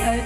Ces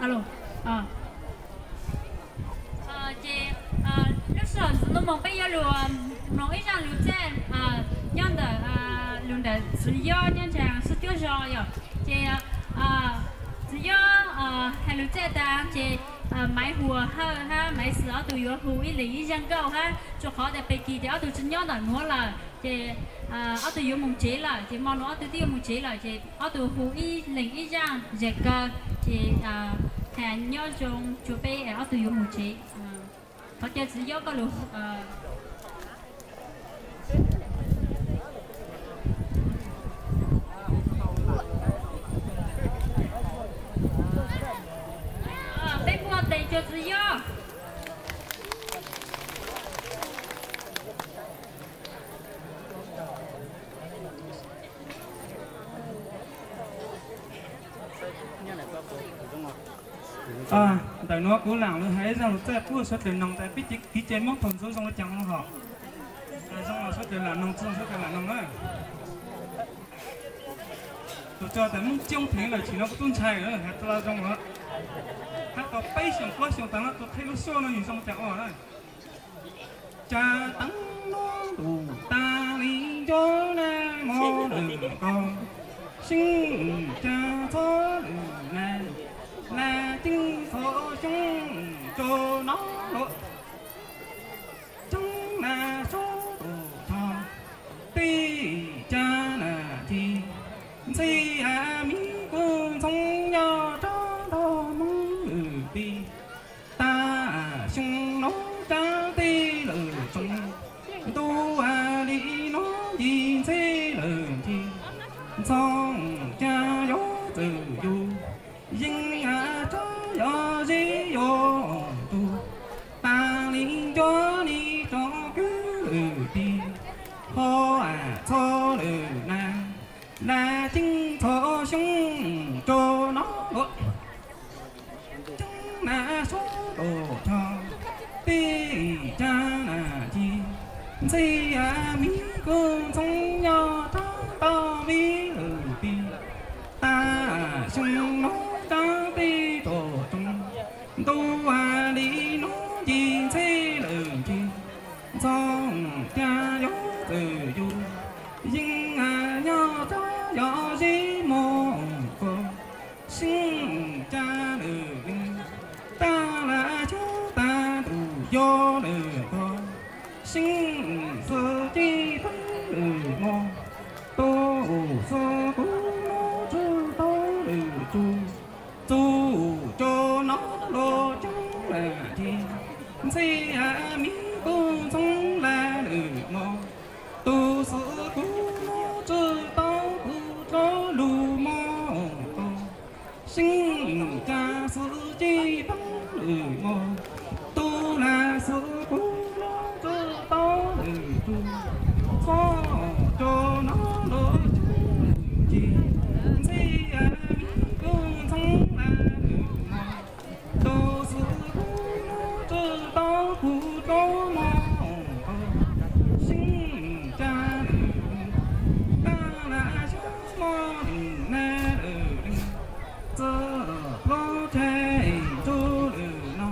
lub sij hawm ntxwv ntuj moos peb yuav lug mloog ib zaj lus txaj nyob ntawm lus ntawm Txwv Yob nyob ntawm sab cuab zos yom. Ces Txwv Yob hais lus txaj tas ces Maiv Huas Hawj hab Maiv Xwm ob tug yuav hu ib leeg ib zaj nkauj hab, rua qhov tas pem kis ces ob tug tsi nyob ntawm nuav lawm ces ob tug yuav moog tsev lawm, ces mo nuav ob tug twb yuav moog tsev lawm ces ob tug hu ib leeg ib zaj zes kaw, ces has nyob zoo tsua peb ob tug yuav moog tsev. Thov caw Txwv Yob koj lug. Peb muaj tes tsua Txwv Yob. Ntawm nuav kuv lam lug has ib zaj lus txaj pub suav dlawg noog tas peb kev cai Moob thaum ntxov zoo le caag hov. Zoo los suav dlawg lam noog, tsi zoo suav dlawg lam noog na. Tus tso tas Moob Coob theev lawm, tsim no kuv tub ntshai has tau zoo lawm. Hab tau peb xyoos plaub xyoos tas no tus qheb lub suab no yug zoo cas ua na. Ca teev nub ntuj tas li nco na, mo lwm ko, xyeeb ca txhob lwm na, na ceeb txhob xyoob tso no luam. Coob na sub tus tho, tij ca na ci, ntxhi a mi kuj ntxhoo nyob rov nrog Moob lwm ti. Tag xyoo nub cov tij lwm tsoom, ntuj a li nub ci ntxhi lwm ci, ntxhoo ca yuav txwm yug, yeej a tso yog zeb yuav tug. Tas li nco li tso kwv lwm ti, ho a txhob lwm na, na ceeb txhob xyoob tso no luam. Coob na sub tus tho, tij ca na ci, Ntxhi a mi kuj ntxhoob nyob rov tau vib lwm tis, tag xyoo no rov tij rov tsoov, ntuj a li no ci ntxhi lawm ci, ntxhoo ca yuav txawm yus, yeej a nyob rov yog zib mog ko, seej ca lawm leej, tag las xyov tag ntuj yuav lawm ko, seej xwm ci teeb lwm mog, tus xwm kuv no tsis tau lwm tsuj, txuj cov no los coob lam ci, ntxhi a mi kuj ntxhoob lawm leej mog, tus xwm kuv no tsis tau kuv rov lug mog ko, seej ca xwm ci teeb lwm mog, tus las xwm kuv no tsis tau lwm tsuj, txuj cov no los coob lam ci, ntxhi a mi kuj ntxhoob lawm leej mog, tus xwm kuv no tsis tau kuv rov mog ko, seej ca lwm, tag las xyov mog nim na lawm leej, txawm plaub tshaib ntsuj lwm no,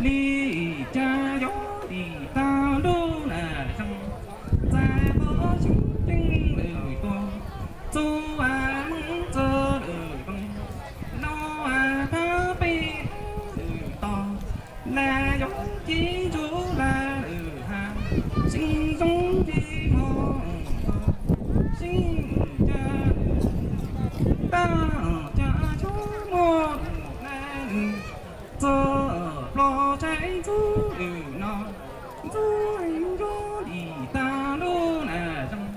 li cas yuav dim tag lub nas zoo, txais qhov xyoob ceeb lwm tuaj, txuj a meej txawv lwm tooj, lauj a thab peb lwm tos, las yuav ci ntsuj las lwm hav, seej zoo ci mog ko, seej ca lwm, tag cas xyov mog nim na lawm, txawm plaub tshaib ntsuj lwm no, ntxhi a mi yuav dim tag lub nas zoo,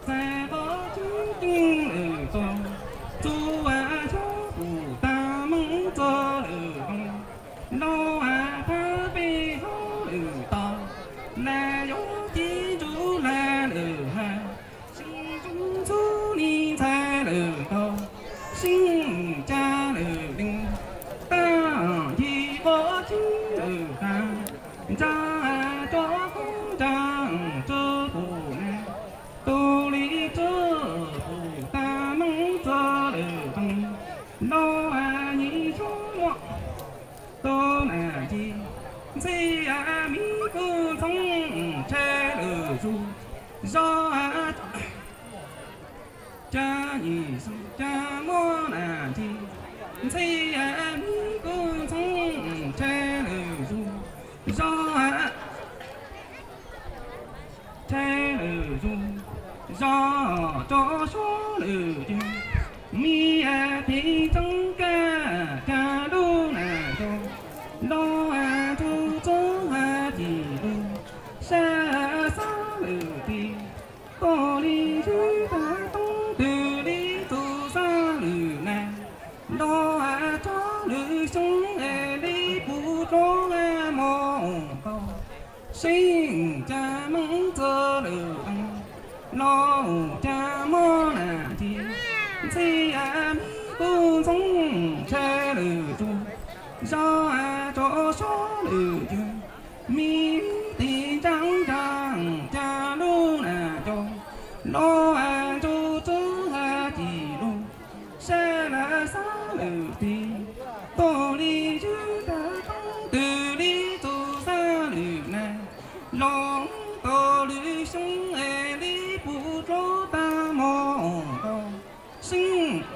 txais qhov xyoob ceeb lwm tuaj, txuj a xyov pum tag meej txawv lwm tooj, lauj a thab peb hlob lwm tos, las yuav ci ntsuj las lwm hav, seej zoo ntxhub li ntxhais lwm nkaus, seej ca lwm leej, tag ci qhov xyoob lwm hav, ntsa rov qhov ntsa tsw pum na, tus li tsw pum tag meej txawv lwm tooj, lauj a yim xyov muaj tus nas ci, ntxhi a mi kuj ntxhoob tshaib lwm zus, zog a ca yim xyoo ca muaj nas ci, ntxhi a mi kuj ntxhoob tshaib lwm zus, zog a tshaib lwm zus, zog rov suab lwm zus, mi a tiv tseeb kaj ca lub nas zoo, lauj a tsuj txub ha cim lug, sab xab lwm tis, tuaj li ywg tag toob twg li txus xab lwm nas, lauj a tsob lwm xyoob es li puv dlov mog tau, seej ca meej txawv lwm, lauj ca muaj nas ci, ntxhi a mi kuj ntxhoob tshaib lwm zus, zog a rov suab lwm zus, mi tiv ntsa ntsa ca lub nas cov, lauj a tsuj txub ha cim lug, sab lawm xab lwm tis, tuaj li ywg tag toob twg li txus xab lwm nas, los tau lwm xyoob es li puv dlov tag mog tau, seej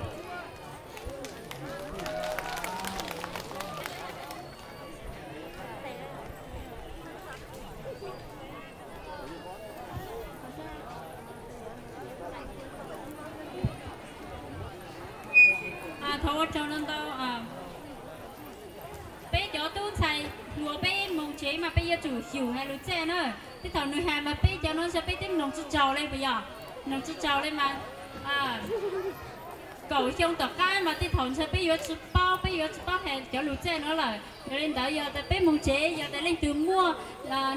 Thov ua tsaug ntau ntau. Peb cov tub ntxhais hluas peb mus tsev mas peb yuav tsum xyum hais lus txij na. Tej thaum nws hais mas peb cov no ntshe peb twb mloog tsis tsaus li puas yog? Mloog tsis tsaus li mas kaum xyoo tom qab mas tej thaum ntshe peb yuav tsis paub, peb yuav tsis paub hais cov lus txij no lawm. Yog li ntawd yog tias peb mus tsev yog tias leej twg muaj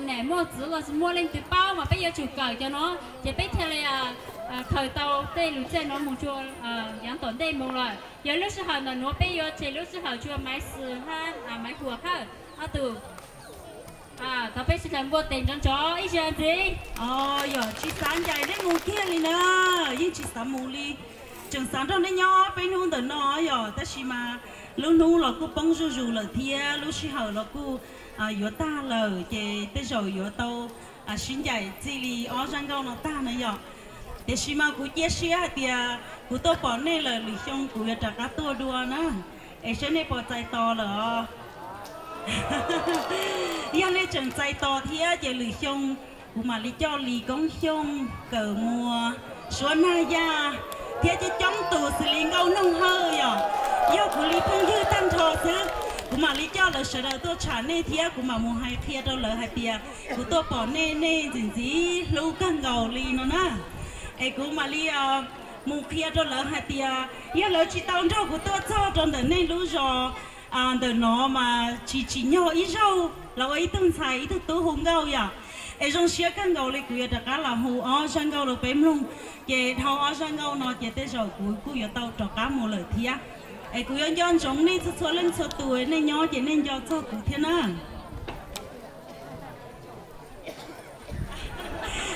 niam muaj txiv los sis muaj leej twg paub mas peb yuav tsum kawm cov no, ces peb thiaj li khaws tau tej lus txij no mus rua yav tom ntej mus lawm. Yog lub sij hawm ntawm nuav peb yuav tseg lub sij hawm rua Maiv Xwm hab Maiv Huam hawb ob tug. Thov peb sawv daws npuaj tes nrov nrov ib zaug ntxiv. Yog tsis xav ncaim nej mus kiag li na, yeej tsis xav mus li. Tseem xav nrog nej nyob peb hnub ntawm no yog, tab sis mas lub hnub los kuj poob zuj zus lawm thiab lub sij hawm los kuj yuav tag lawm, ces tej zaum yuav tau sib ncaim txij li ob zaj nkauj no tag na yom. Tiam sis mas kuv cia siab hais tias kuv tuaj pom nej lawm, lwm xyoo kuv yuav rov qab tuaj dua na, es saib nej puas txais tos lawm os. Yog nej tseem txais tos thiab ces lwm xyoo kuv mam li coj Lis Koob Xyooj, Kawm Muas, Suav Nag Yaj thiab coob coob tus xws li Nkauj Noog Hawj yom. Yog kuv li phooj ywg tag nrho xwb, kuv mam li coj lawv sawv daws tuaj tsham nej thiab kuv mam mus hais qhia rau lawv hais tias kuv tuaj pom nej, nej ntxim ntxim hlub kawg nkaus li no na. Es kuv mam li mus qhia rau lawv hais tias yog lawv tsis tau nrog kuv tuaj txog rau ntawm nej lub zos ntawm no mas tsis tsim nyog ib zaug los ua ib tug ntxhais ib tug tub hu nkauj yom. Es zoo siab kawg nkaus li kuv yuav rov qab los hu ob zaj nkauj rau peb mloog, ces dhau ob zaj nkauj no ces tej zaum kuv kuj yuav tau rov qab mus lawm thiab. Es kuv yuav nco ntsoov nej txhua txhua leej txhua tus, nej nyob ces nej nco txog kuv thiab na.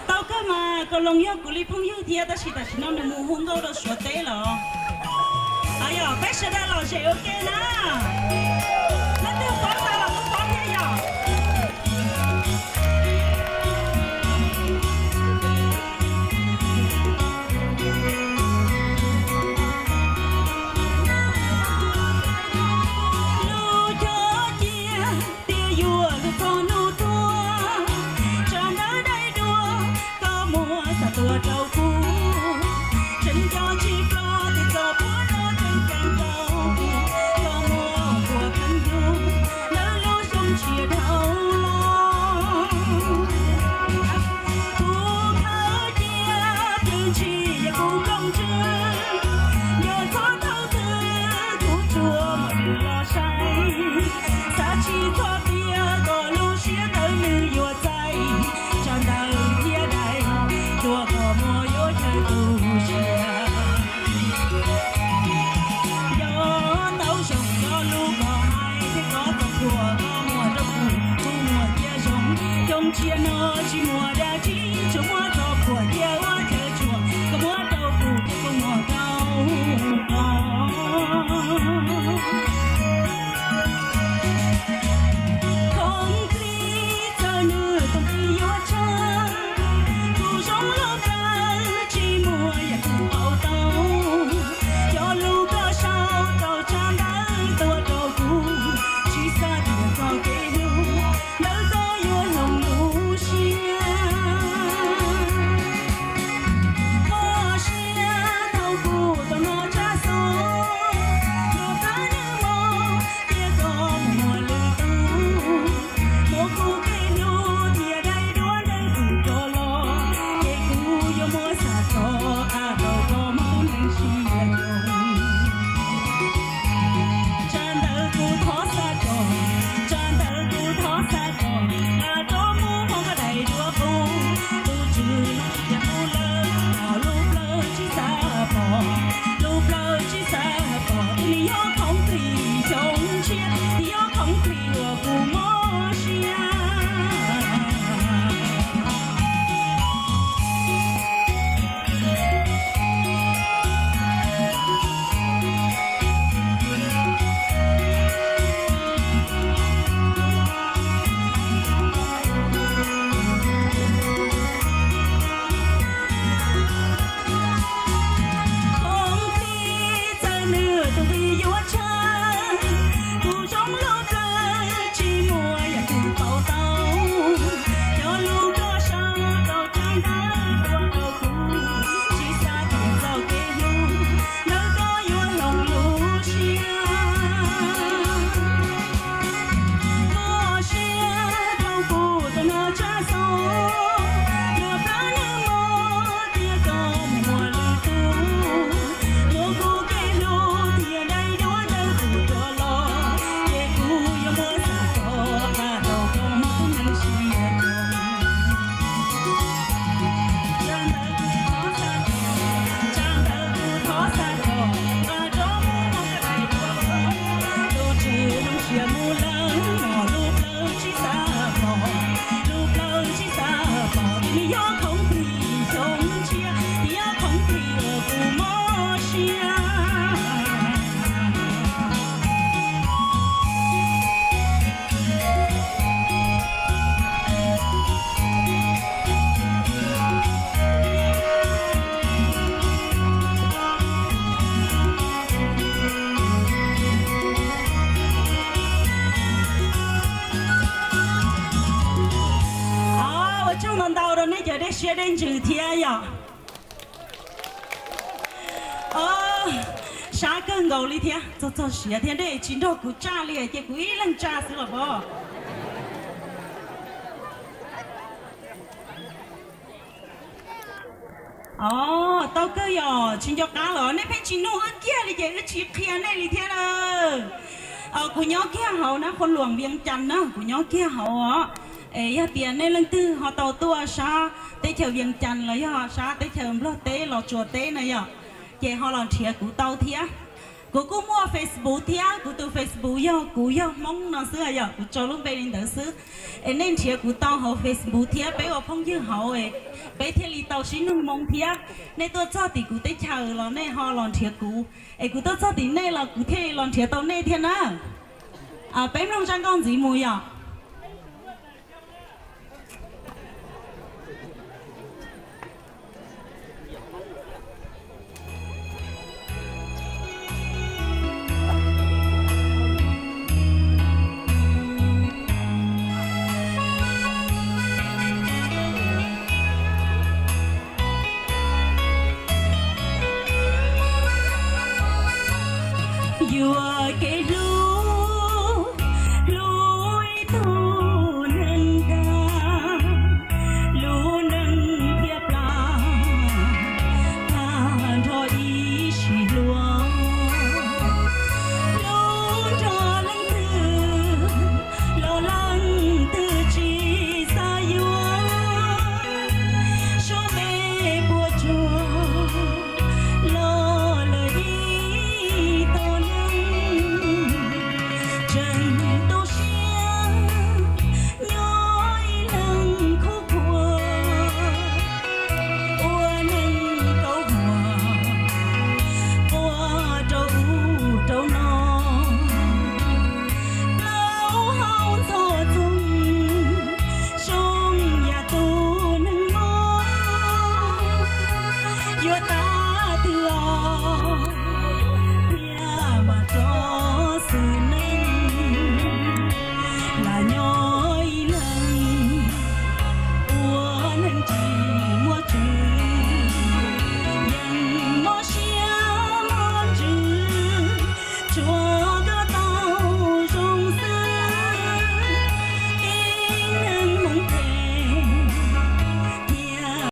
Tau kawg mas, Kaus Loos yog kuv li phooj ywg thiab, tab sis tam sim no nws mus hu nkauj rau Suav teb lawm. Yog peb sawv daws lom zem ua ke na. Leej twg paub tau los kuj paub thiab yom. Lub cog cia tias yuav luag txog hnub tuag, tsam ntawd dai duav koj muab xa tuaj rau kuv. Tseem nco tsis ploj tias txoj puab no tseem ceeb rau kuv, koj muab ua kheej yug lawv lub xyoo tshiab dhau los. Kuv khawb cia pw ntshis yog kuv nplooj ntswg, yog txhob thaum twg kuv tsuas muaj nws los saib. Xav tsis txog tias koj lub siab ntawd nws yuav txais, tsam ntawd thiaj dai duav koj muab yuav chaw tu siab. Yog tau zoo yog lus koj hais thiab koj txoj thuam koj muag rau kuv, kuv muag cia zoo. Xyoo tshiab no tsis muaj dab tsi, tsuas muaj txoj thuam cia ua chaw tsuag, koj muab rau kuv thiab kuv muag rau koj. Khoom plig txawm nws khoom plig yuav tsawg, kuv zoo lub plawv tsis muaj yam kuv pauv tau. Cov lus koj sau rau tsab ntawv tuaj rau kuv, tsis xav tias txoj kev hlub ntawd koj yuav hloov lub siab. Yog khoom plig xyoo tshiab, yog khoom plig uas kuv mob siab. Ua tsaug ntau ntau rau nej cov dej siab dej ntsws thiab yom. Sab kawg nkaus li thiab, txog txog siav thiab, nej tsis nrog kuv tsaj li ces kuv ib leeg tsaj xwb los pob. Os, tau kawg yom, tsis nco qab los nej pheej tsis nug wb kiag li ces wb tsis qhia nej li thiab na. Kuv nyob kiag hauv na, Qhua Luam Vias Cas na, kuv nyob kiag hauv os. Es yog tias nej leej twg ho tau tuaj sab teb chaws Vias Cas los yog sab teb chaws Nplog teb, Los Tsuas teb na yom, ces ho los nrhiav kuv tau thiab. Kuv kuj muaj Facebook thiab, kuv tus Facebook yog kuv yog Hmoob no xwb yom, kuv tso lub npe li ntawd xwb. Es nej nrhiav kuv tau hauv Facebook thiab, peb ua phooj ywg hauv, peb thiaj li tau sib nug moo thiab. Nej tuaj txog tim kuv teb chaws los nej ho los nrhiav kuv, es kuv tuaj txog tim nej los kuv thiaj li los nrhiav tau nej thiab na. Peb mloog zaj nkauj ntxiv mus yom. Yuam kev